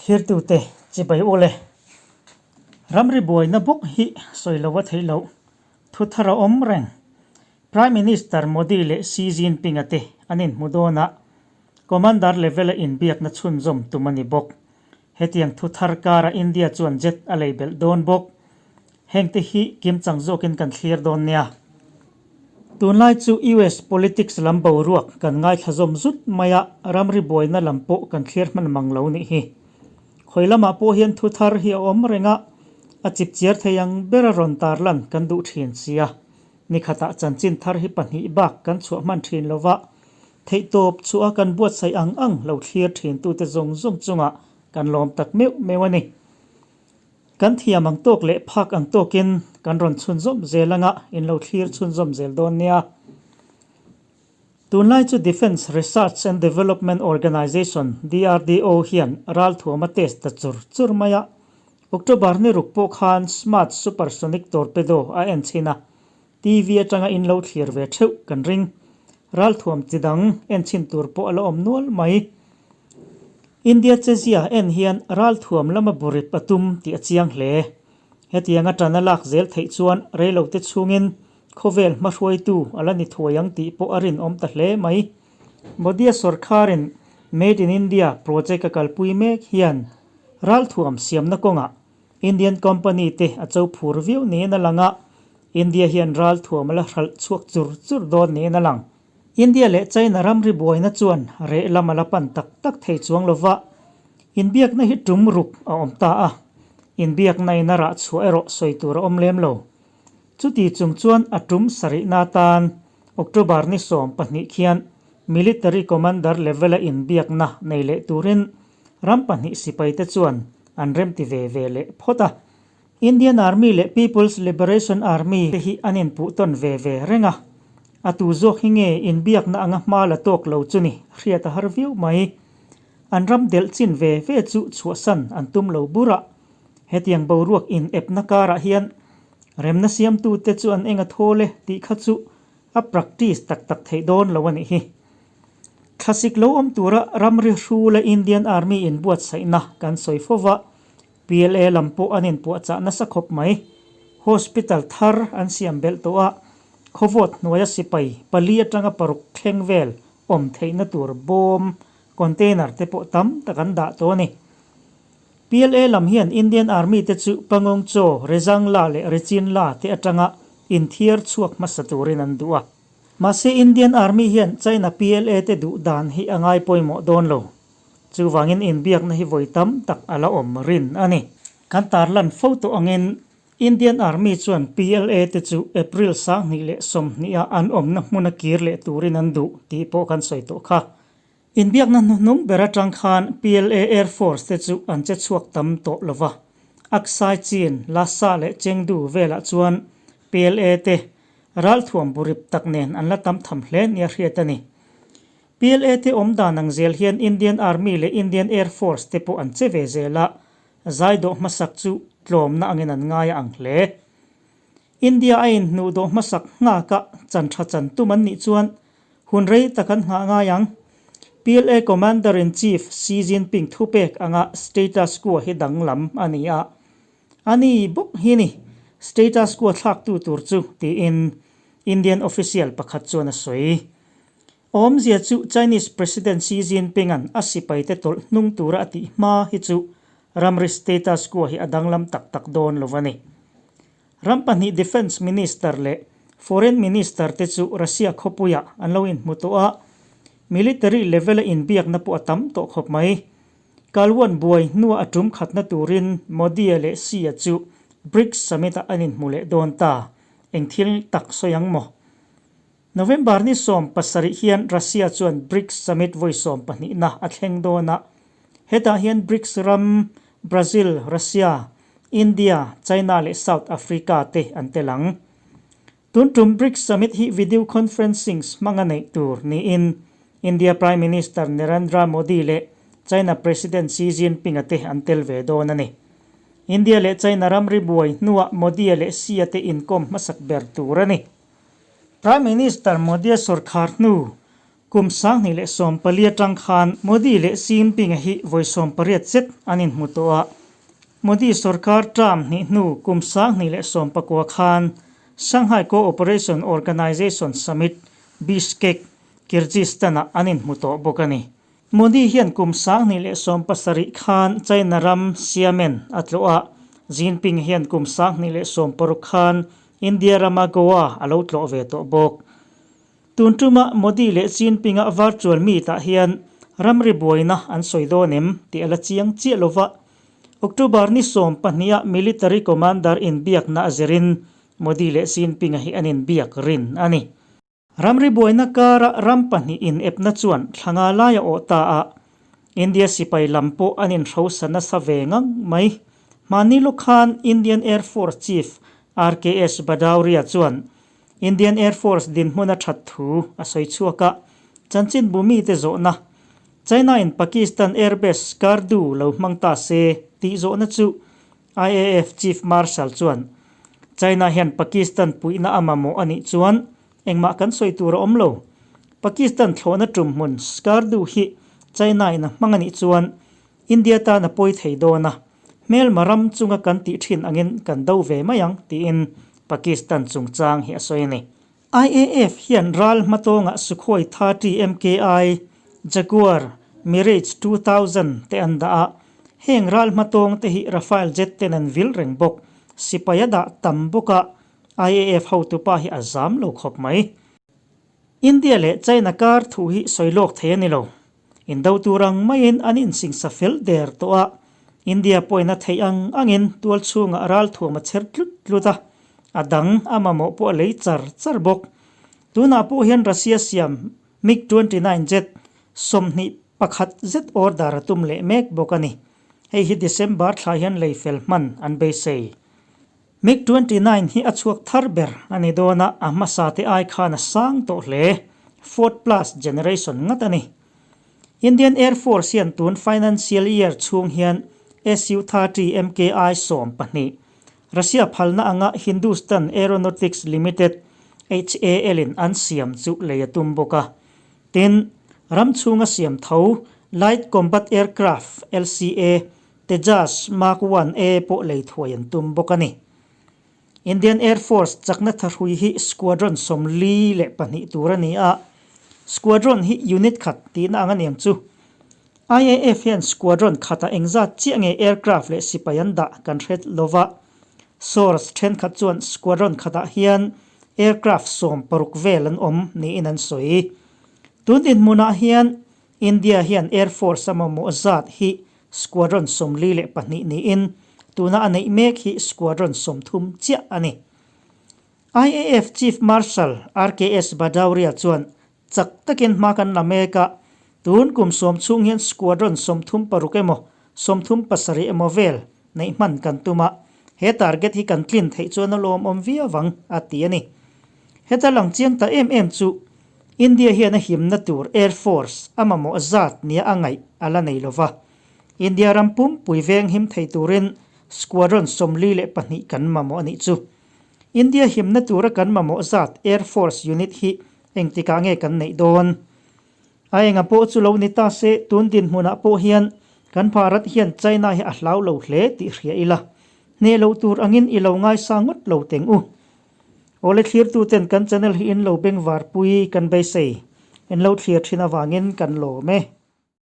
Thirtute chibai u le. Ramri buaina bawk hi sawi lo a theih loh. Thu thar a awm reng. Prime Minister Modi leh Xi Jinping-a te an inhmu dawn a, Commander level-a inbiakna chhunzawm tum a ni bawk. Hetiang thu thar kara India chuan jet a lei belh dawn bawk. Hengte hi kimchang zawkin kan thlir dawn nia. Tunlai chu US politics lam boruak kan ngaithla zawm zut mai a, ramri buaina lam pawh kan thlir hman mang lo nih hi. Khawi lamah pawh hian thu thar hi a awm reng a, a chipchiar thei ang bera rawn tarlan kan duh thin sia. Nikhatah chanchin thar hi pahnih bak kan chhuah hman thin lo va, theihtawp chhuah a kan buatsaih ang ang lo thlir thintute zawng zawng chungah kan lawm tak meuh meuh a ni. Kan thiam ang tawk leh phak ang tawkin kan rawn chhunzawm zel anga in lo thlir chhunzawm zel dawn nia. Tunlai chu Defence Research and Development Organisation, DRDO, hian ralthuam a test ta chur chur mai a. October ni ruk pawh khan Smart Supersonic Torpedo a en chhin a, TV atanga in lo thlir ve theuh kan ring. Ralthuam chi dang en chhin tur pawh a la awm nual mai. India chezia en hian ralthuam lama burip a tum tih a chiang hle. Hetianga tan a lak zel theih chuan reilote chhungin khawvel hmahruaitu a la ni thuai ang tih pawh a rinawm ta hle mai. Modi-a sawrkharin Made in India project a kalpui mek hian ralthuam siamna kawngah Indian company te a cho phur viau niin a lang a, India hian ralthuam a la hralh chhuak chur chur dawn niin a lang. India leh China ramri buaina chuan reh lam a la pan tak tak thei chuang lo va, inbiakna hi tum ruk a awm ta a, inbiakna in a rah chhuah erawh sawi tur a awm lem lo. Chuti chung chuan a tum sarihna atan October ni 12 khian Military Commander level-a inbiakna nei leh turin Ram pahnih sipaite chuan an remti ve ve leh phawt a. Indian Army leh People's Liberation Army te hi an inpuh tawn ve ve reng a. A tu zawk hi nge inbiakna anga hma la tawk lo chu ni hriat a har viau mai. An ram delh chin ve ve chu chhuahsan an tum lo bur a. Hetiang boruak in epna karah hian remna siamtute chu an eng a thawl e tih kha chu a practice tak tak theih dawn lo a nih hi. Thlasik lo awm tura ramri hrula Indian Army in buatsaihna kan sawi fo va, PLA lam pawh an inpuahchah nasa khawp mai. Hospital thar an siam belh tawh a, khawvawt hnuaia sipai pali atanga paruk thleng vel awm theihna tur bawm, container, te pawh tam tak an dah tawh a ni. PLA lam hian Indian Army te chu Pangong Cho, Rezang La leh Rechin La te atanga inthiar chhuak hmasa turin an duh a. Mahse Indian Army hian China PLA te duh dan hi a ngai pawimawh dawn lo. Chuvangin inbiakna hi vawi tam tak a la awm rin a ni. Kan tarlan fo tawh angin Indian Army chuan PLA te chu April 2020 a an awmna hmuna kir leh turin an duh tih pawh kan sawi tawh kha. Inbiakna hnuhnung ber atang khan PLA Air Force te chu an che chhuak tam tawh lo va. Aksai Chin, Lhasa leh Chengdu velah chuan PLA te Ralthuam burip tak nen an la tam tham hle nia hriat a ni. PLA te awm dan ang zel hian Indian Army leh Indian Air Force te pawh an che ve zel a, zai dawh hmasak chu tlawmna angin an ngai a ang hle. India a inhnuh dawh hmasak nghaka chan tha chan tum an nih chuan hun rei tak an nghah ngai ang. PLA Commander-in-Chief Xi Jinping thupek anga status quo hi danglam a ni a, A ni bawk hi ni, status quo thlaktu tur chu, tiin Indian official pakhat chuan a sawi. Awmzia chu Chinese President Xi Jinping-a'n a sipaite tawlh hnung tura a tih hma hi chu ramri status quo hi a danglam tak tak dawn lo a ni. Ram pahnih Defence Minister leh Foreign Minister te chu Russia khawpuiah an lo inhmu tawh a, military level-a inbiakna pawh a tam tawh khawp mai. Kalwan buai hnua a tum khatna turin Modi-a leh Xi-a chu BRICS Summit-ah an inhmu leh dawn ta. Eng thil tak sawi ang maw? November ni 17 hian Russia chuan BRICS Summit vawi sawmpahnihna a thleng dawn a. Hetah hian BRICS ram Brazil, Russia, India, China leh South Africa te an tel ang. Tun tum BRICS Summit hi video conferencing hmanga neih tur niin India Prime Minister Narendra Modi leh China President Xi Jinping-a te an tel ve dawn a ni. India leh China ramri buai hnuah Modi-a leh Xi-a te inkawm hmasak ber tur a ni. Prime Minister Modi-a sawrkhar hnu. Kum 2014 atang khan Modi leh Xi Jinping-a hi vawi 18 zet an inhmu tawh a. Modi sorkar term hnih hnu kum 2019 khan Shanghai Cooperation Organization Summit, Bishkek, Kyrgyzstan-ah an inhmu tawh bawk a ni. Modi hian kum 2017 khan China ram Xiamen a tlawh a, Jinping hian kum 2016 khan India rama Goa a lo tlawh ve tawh bawk. Tun tuma Modi leh Jinping-a virtual meet-ah hian ramri buaina an sawi dawn em tih a la chiang chiah lo va. October ni 12-ah military commander inbiakna a zirin Modi leh Jinping-a hi an inbiak rin a ni. Ramri buaina kara ram pahnih inepna chuan thlanga lai a awh ta a, India sipai lam pawh an inhrosa nasa ve ngang mai. Hmani lawk khan Indian Air Force Chief RKS Bhadauria chuan Indian Air Force dinhmun a that thu a sawi chhuak a, chanchinbu mite zawhna, China in Pakistan Airbase Skardu lo hmang ta se tih zawhna chu IAF Chief Marshal chuan, China hian Pakistan puihna a mamawh a nih chuan engmah kan sawi tur a awm lo. Pakistan thlawhna tum hmun Skardu hi China in a hmang a nih chuan India tan a pawi thei dawn a, hmelma ram chunga kan tih thin angin kan do ve mai ang, tiin Pakistan chungchang hi a sawi a ni. IAF hian ral hmatawngah Sukhoi 30 MKI, Jaguar, Mirage 2000 te an dah a, heng ral hmatawng te hi Rafale jet ten an vil reng bawk. Sipai a dah tam bawk a, IAF hotupa hi a zam lo khawp mai. India leh China kar thu hi sawi lawk thei a ni lo. Indo tur ang maiin an insingsa fel der tawh a, India pawhin a theih ang angin tual chhungah ral thuam a chher tlut tlut a, a dang a mamawh pawh a lei char char bawk. Tunah pawh hian Russia siam MiG 29 jet 21 zet order a tum leh mek bawk a ni. Hei hi December thla hian lei fel hman an beisei. MiG 29 hi a chhuak thar ber a ni dawn a, a hmasa te ai khan a sang tawh hle. Fourth plus generation ngat a ni. Indian Air Force hian tun financial year chhung hian Su-30 MKI 12, Russia phalna anga Hindustan Aeronautics Limited, HAL, in an siam chu lei a tum bawk a. Tin, ram chhunga siam tho Light Combat Aircraft, LCA, Tejas Mark 1A pawh lei thuai an tum bawk a ni. Indian Air Force chakna thahrui hi Squadron 42 tur a ni a, Squadron hi unit khat tihna ang a niang chu. IAF hian Squadron khatah engzat chiah nge aircraft leh sipai an dah kan hre lova, source thenkhat chuan Squadron khatah hian aircraft 60 vel an awm niin an sawi. Tun dinhmunah hian India hian Air Force a mamawh zat hi Squadron 42 niin tuna a neih mek hi Squadron 30 chiah a ni. IAF Chief Marshal RKS Bhadauria chuan chak takin hma kan la mek a, tun kum sawm chhung hian Squadron 36 emaw 37 emaw vel neih hman kan tum a, he target hi kan tlin theih chuan a lawmawm viau ang, a ti a ni. Heta lang chiang ta em em chu India hian a himna tur Air Force a mamawh zat nia a ngaih a la nei lova. India ram pumpui veng him thei turin Squadron 42 kan mamawh a nih chu. India himna tura kan mamawh zat Air Force unit hi engtikah nge kan neih dawn? A enga pawh chu lo ni ta se, tun dinhmunah pawh hian kan Bharat hian China hi a hlau lo hle tih hria ila. Hneh loh tur angin i lo ngaisa ngawt lo teng u. Awle thlirtuten kan channel hi in lo bengvarpui kan beisei. In lo thlir thin avangin kan lawm e.